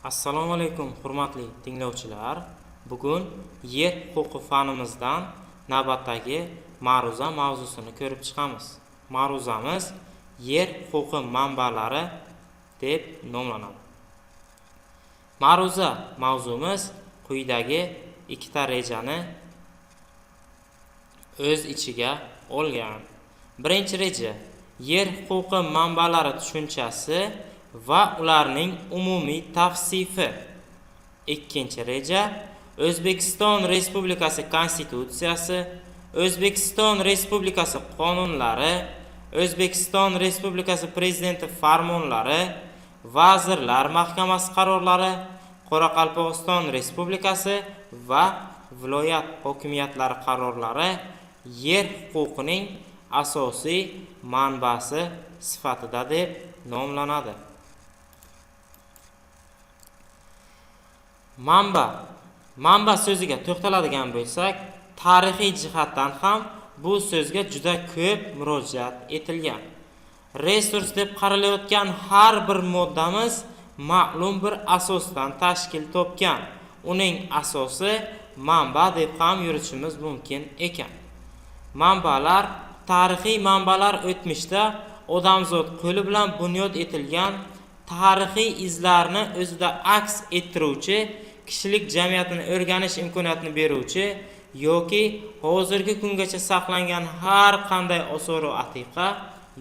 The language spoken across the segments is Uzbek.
Assalomu alaykum, hurmatli tinglovchilar. Bugun yer huquqi fanimizdan navbatdagi ma'ruza mavzusini ko'rib chiqamiz. Ma'ruzamiz yer huquqi manbalari deb nomlanadi. Ma'ruza mavzumiz quyidagi ikkita rejani o'z ichiga olgan. Birinchi reja: yer huquqi manbalari tushunchasi va ularning umumiy tavsifi. Ikkinchi reja: O'zbekiston Respublikasi Konstitutsiyasi, O'zbekiston Respublikasi qonunlari, O'zbekiston Respublikasi Prezidenti farmonlari, Vazirlar Mahkamasi qarorlari, Qoraqalpog'iston Respublikasi va viloyat hokimiyatlari qarorlari yer huquqining asosiy manbasi sifatida deb nomlanadi. Manba. Manba so'ziga to'xtaladigan bo'lsak, tarixiy jihatdan ham bu so'zga juda ko'p murojaat etilgan. Resurs deb qaralayotgan har bir moddamiz ma'lum bir asosdan tashkil topgan. Uning asosi manba deb ham yuritishimiz mumkin ekan. Manbalar, tarixiy manbalar o'tmishda odamzod qo'li bilan bunyod etilgan tarixiy izlarni o'zida aks ettiruvchi, kishilik jamiyatini o'rganish imkoniyatini beruvchi yoki hozirgi kungacha saqlangan har qanday osoru atiqa,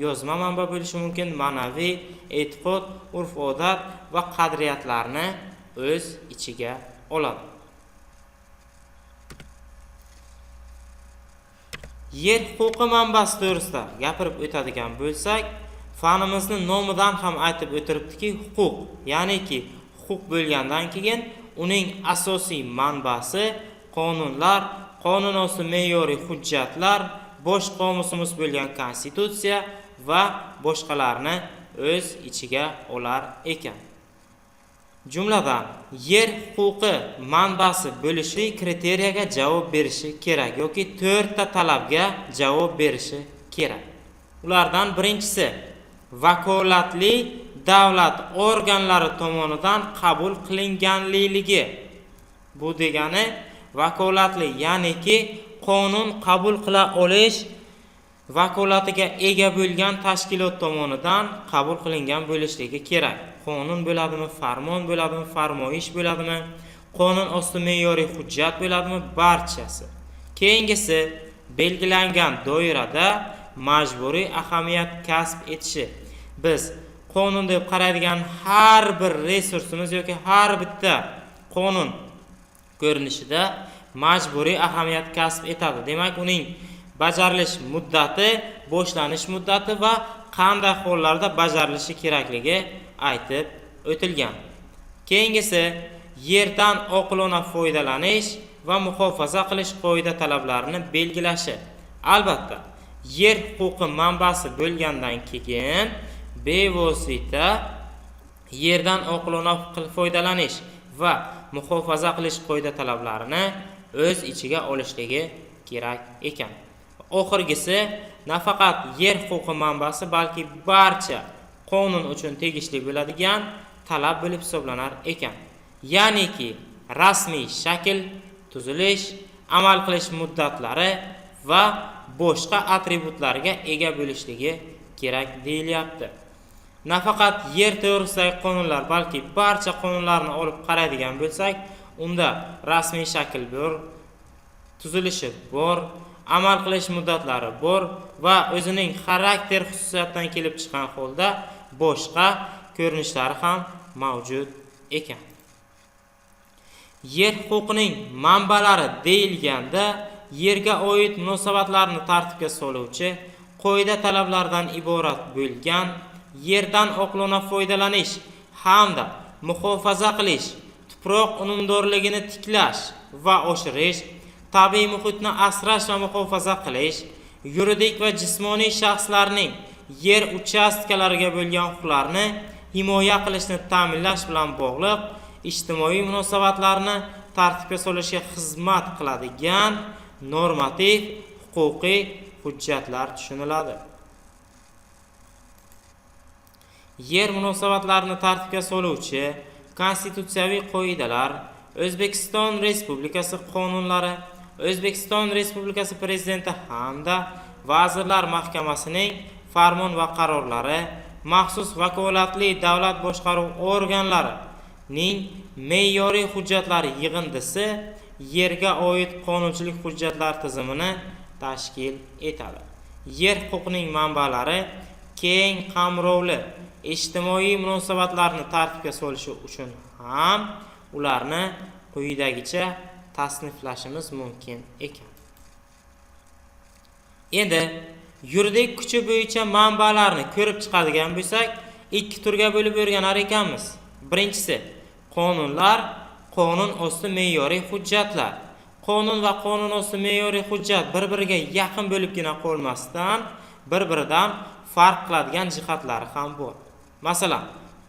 yozma manba bo'lishi mumkin, ma'naviy e'tiqod, urf-odat va qadriyatlarni o'z ichiga oladi. Yer huquqi manbasi to'g'risida gapirib o'tadigan bo'lsak, fanimizni nomidan ham aytib o'tiribdiki, huquq, ya'niki huquq bo'lgandan keyin uning asosiy manbasi qonunlar, qonunosti me'yoriy hujjatlar, bosh qomusimiz bo'lgan konstitutsiya va boshqalarni o'z ichiga olar ekan. Jumladan, yer huquqi manbasi bo'lishi kriteriyaga javob berishi kerak yoki 4 ta talabga javob berishi kerak. Ulardan birinchisi vakolatli davlat organlari tomonidan qabul qilinganligi. Bu degani vakolatli, ya'niki qonun qabul qila olish vakolatiga ega bo'lgan tashkilot tomonidan qabul qilingan bo'lishligi kerak. Qonun bo'ladimi, farmon bo'ladimi, farmoyish bo'ladimi, qonun osti me'yoriy hujjat bo'ladimi, barchasi. Keyingisi belgilangan doirada majburiy ahamiyat kasb etishi. Biz qonun deb qaraydigan har bir resursimiz yoki har bitta qonun ko'rinishida majburiy ahamiyat kasb etadi. Demak, uning bajarilish muddati, boshlanish muddati va qanday hollarda bajarilishi kerakligi aytib o'tilgan. Keyingisi yerdan oqilona foydalanish va muhofaza qilish qoida talablarini belgilashi. Albatta, yer huquqi manbasi bo'lgandan keyin bevosita yerdan oqilona foydalanish va muhofaza qilish qoida talablarini o'z ichiga olishligi kerak ekan. Oxirgisi nafaqat yer huquqi manbasi, balki barcha qonun uchun tegishli bo'ladigan talab bo'lib hisoblanar ekan. Ya'niki rasmiy shakl, tuzilish, amal qilish muddatlari va boshqa atributlarga ega bo'lishligi kerak deyilyapti. Nafaqat yer to'g'risidagi qonunlar, balki barcha qonunlarni olib qaraydigan bo'lsak, unda rasmiy shakl bor, tuzilishi bor, amal qilish muddatlari bor va o'zining xarakter xususiyatidan kelib chiqqan holda boshqa ko'rinishlari ham mavjud ekan. Yer huquqining manbalari deyilganda yerga oid munosabatlarni tartibga soluvchi qoida talablardan iborat bo'lgan yerdan oqilona foydalanish hamda muhofaza qilish, tuproq unumdorligini tiklash va oshirish, tabiiy muhitni asrash va muhofaza qilish, yuridik va jismoniy shaxslarning yer uchastkalariga bo'lgan huquqlarini himoya qilishni ta'minlash bilan bog'liq ijtimoiy munosabatlarni tartibga solishga xizmat qiladigan normativ huquqiy hujjatlar tushuniladi. Yer munosabatlarini tartibga soluvchi Konstitutsiyaviy qoidalar, O'zbekiston Respublikasi qonunlari, O'zbekiston Respublikasi Prezidenti hamda Vazirlar Mahkamasining farmon va qarorlari, maxsus vakolatli davlat boshqaruv organlarining me'yoriy hujjatlari yig'indisi yerga oid qonunchilik hujjatlari tizimini tashkil etadi. Yer huquqining manbalari keng qamrovli ijtimoiy munosabatlarni tartibga solishi uchun ham ularni quyidagicha tasniflashimiz mumkin ekan. Endi yuridik kuchi bo'yicha manbalarni ko'rib chiqadigan bo'lsak, ikki turga bo'lib o'rganar ekanmiz. Birinchisi qonunlar, qonun osti me'yoriy hujjatlar. Qonun va qonun osti me'yoriy hujjat bir-biriga yaqin bo'libgina qolmasdan, bir-biridan farq qiladigan jihatlari ham bor. Masalan,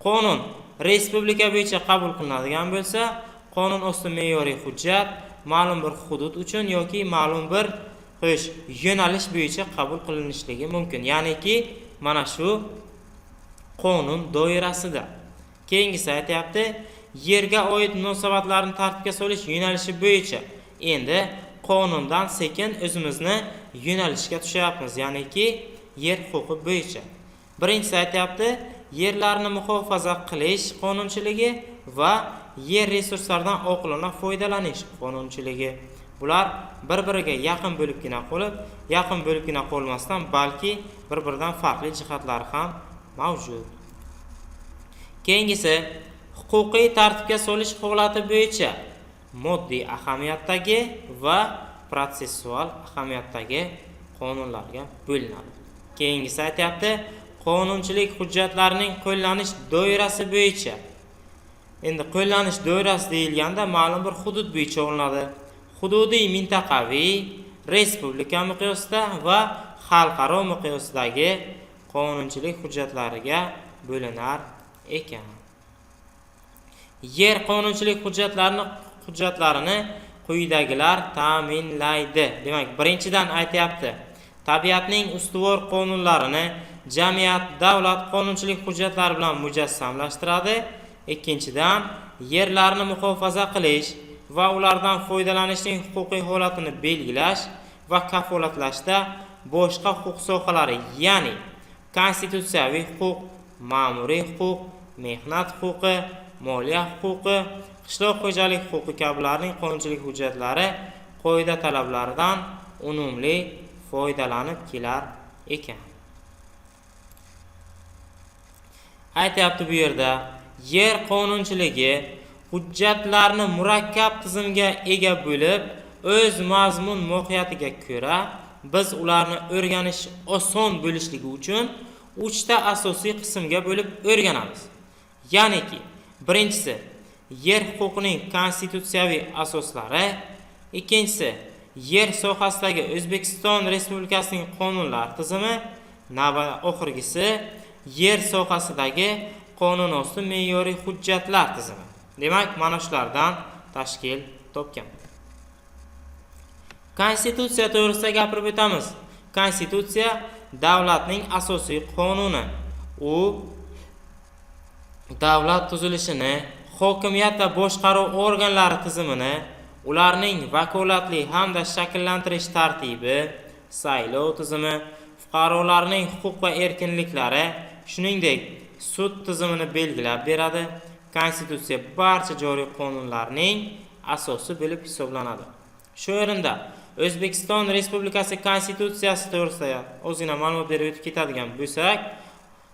qonun respublika bo'yicha qabul qilinadigan bo'lsa, qonun osti me'yoriy hujjat ma'lum bir hudud uchun yoki ma'lum bir yo'nalish bo'yicha qabul qilinishligi mumkin. Ya'niki mana shu qonun doirasida. Keyingisi aytyapti, yerga oid munosabatlarni tartibga solish yo'nalishi bo'yicha. Endi qonundan sekin o'zimizni yo'nalishga tushyapmiz, ya'niki yer huquqi bo'yicha. Birinchisi aytyapti, yerlarni muhofaza qilish qonunchiligi va yer resurslaridan oqilona foydalanish qonunchiligi. Bular bir-biriga yaqin bo'libgina qolib, yaqin bo'libgina qolmasdan, balki bir-biridan farqli jihatlari ham mavjud. Keyingisi huquqiy tartibga solish holati bo'yicha moddiy ahamiyatdagi va protsessual ahamiyatdagi qonunlarga bo'linadi. Keyingisi aytyapti, qonunchilik hujjatlarining qo'llanish doirasi bo'yicha. Endi qo'llanish doirasi deyilganda ma'lum bir hudud bo'yicha olinadi. Hududiy, mintaqaviy, respublika miqyosida va xalqaro miqyosdagi qonunchilik hujjatlariga bo'linar ekan. Yer qonunchilik hujjatlarini quyidagilar ta'minlaydi. Demak, birinchidan aytyapti, tabiatning ustuvor qonunlarini jamiyat, davlat qonunchilik hujjatlari bilan mujassamlashtiradi. Ikkinchidan, yerlarni muhofaza qilish va ulardan foydalanishning huquqiy holatini belgilash va kafolatlashda boshqa huquq sohalari, ya'ni konstitutsiyaviy huquq, ma'muriy huquq, mehnat huquqi, moliya huquqi, qishloq xo'jalik huquqi kabilarning qonunchilik hujjatlari qoida talablaridan unumli foydalanib kelar ekan. Aytyapti bu yerda, yer qonunchiligi hujjatlarni murakkab tizimga ega bo'lib, o'z mazmun mohiyatiga ko'ra biz ularni o'rganish oson bo'lishligi uchun 3 ta asosiy qismga bo'lib o'rganamiz. Ya'niki, birinchisi yer huquqining konstitutsiyaviy asoslari, ikkinchisi yer sohasidagi O'zbekiston Respublikasining qonunlar tizimi, oxirgisi yer sohasidagi qonunosti me'yoriy hujjatlar tizimi. Demak, mana shulardan tashkil topgan. Konstitutsiya to'g'risida gapirib o'tamiz. Konstitutsiya davlatning asosiy qonuni. U davlat tuzilishini, hokimiyat va boshqaruv organlari tizimini, ularning vakolatli hamda shakllantirish tartibi, saylov tizimi, fuqarolarning huquq va erkinliklari, shuningdek, sud tizimini belgilab beradi. Konstitutsiya barcha joriy qonunlarning asosi bo'lib hisoblanadi. Shu o'rinda O'zbekiston Respublikasi Konstitutsiyasi to'g'risida ozgina ma'lumot berib o'tib ketadigan bo'lsak,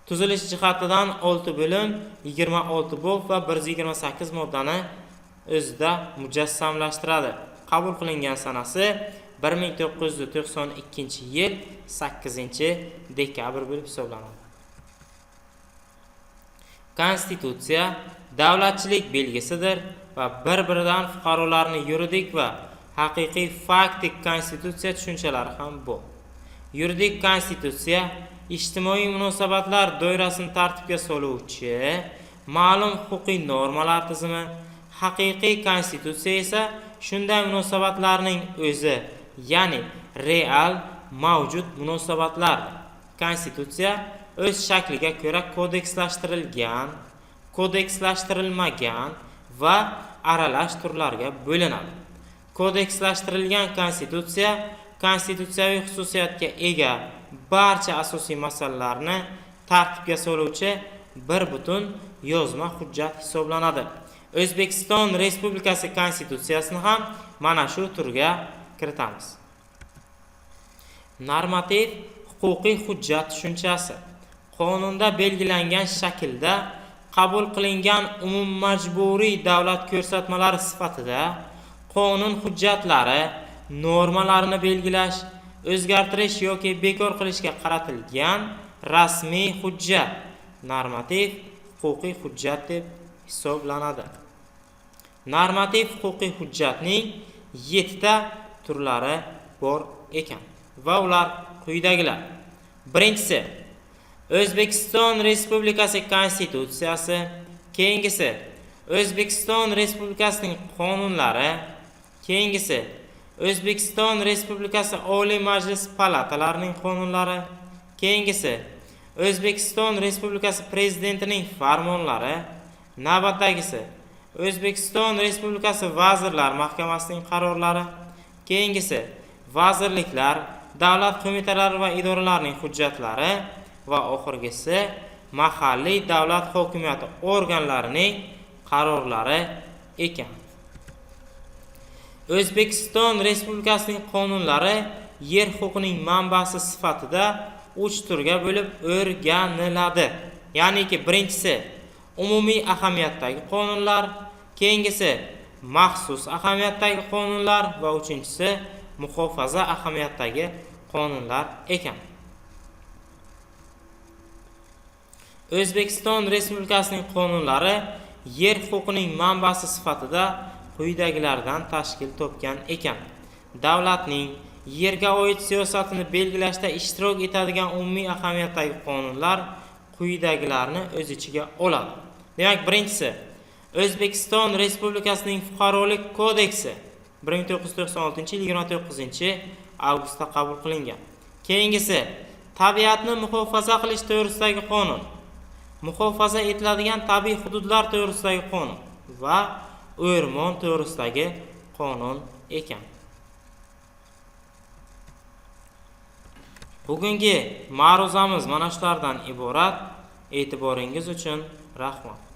tuzilish jihatidan 6 bo'lim, 26 bob va 128 moddani o'zida mujassamlashtiradi. Qabul qilingan sanasi 1992-yil 8-dekabr bo'lib hisoblanadi. Konstitutsiya davlatchilik belgisidir va bir-biridan fuqarolarni yuridik va haqiqiy faktik konstitutsiya tushunchalari ham bor. Yuridik konstitutsiya ijtimoiy munosabatlar doirasini tartibga soluvchi ma'lum huquqiy normalar tizimi, haqiqiy konstitutsiya esa shunday munosabatlarning o'zi, ya'ni real mavjud munosabatlardir. Konstitutsiya o'z shakliga ko'ra kodekslashtirilgan, kodekslashtirilmagan va aralash turlarga bo'linadi. Kodekslashtirilgan konstitutsiya konstitutsiyaviy xususiyatga ega barcha asosiy masalalarni tartibga soluvchi bir butun yozma hujjat hisoblanadi. O'zbekiston Respublikasi Konstitutsiyasini ham mana shu turga kiritamiz. Normativ huquqiy hujjat tushunchasi qonunda belgilangan shaklda qabul qilingan umummajburiy davlat ko'rsatmalari sifatida qonun hujjatlari normalarini belgilash, o'zgartirish yoki bekor qilishga qaratilgan rasmiy hujjat normativ huquqiy hujjat deb hisoblanadi. Normativ huquqiy hujjatning 7 ta turlari bor ekan va ular quyidagilar. Birinchisi O'zbekiston Respublikasi Konstitutsiyasi, keyingisi O'zbekiston Respublikasining qonunlari, keyingisi O'zbekiston Respublikasi Oliy Majlis palatalarining qonunlari, keyingisi O'zbekiston Respublikasi Prezidentining farmonlari, navbatdagisi O'zbekiston Respublikasi Vazirlar Mahkamasining qarorlari, keyingisi vazirliklar, davlat qo'mitalari va idoralarining hujjatlari va oxirgisi mahalliy davlat hokimiyati organlarining qarorlari ekan. O'zbekiston Respublikasining qonunlari yer huquqining manbasi sifatida 3 turga bo'lib o'rganiladi. Ya'niki birinchisi umumiy ahamiyatdagi qonunlar, keyingisi maxsus ahamiyatdagi qonunlar va uchinchisi muhofaza ahamiyatdagi qonunlar ekan. O'zbekiston Respublikasining qonunlari yer huquqining manbasi sifatida quyidagilardan tashkil topgan ekan. Davlatning yerga oid siyosatini belgilashda ishtirok etadigan umumiy ahamiyatdagi qonunlar quyidagilarni o'z ichiga oladi. Demak, birinchisi O'zbekiston Respublikasining Fuqarolik kodeksi 1996-yil 29-avgustda qabul qilingan. Keyingisi tabiatni muhofaza qilish to'g'risidagi qonun, muhofaza etiladigan tabiiy hududlar to'g'risidagi qonun va o'rmon to'g'risidagi qonun ekan. Bugungi ma'ruzamiz mana shulardan iborat. E'tiboringiz uchun rahmat.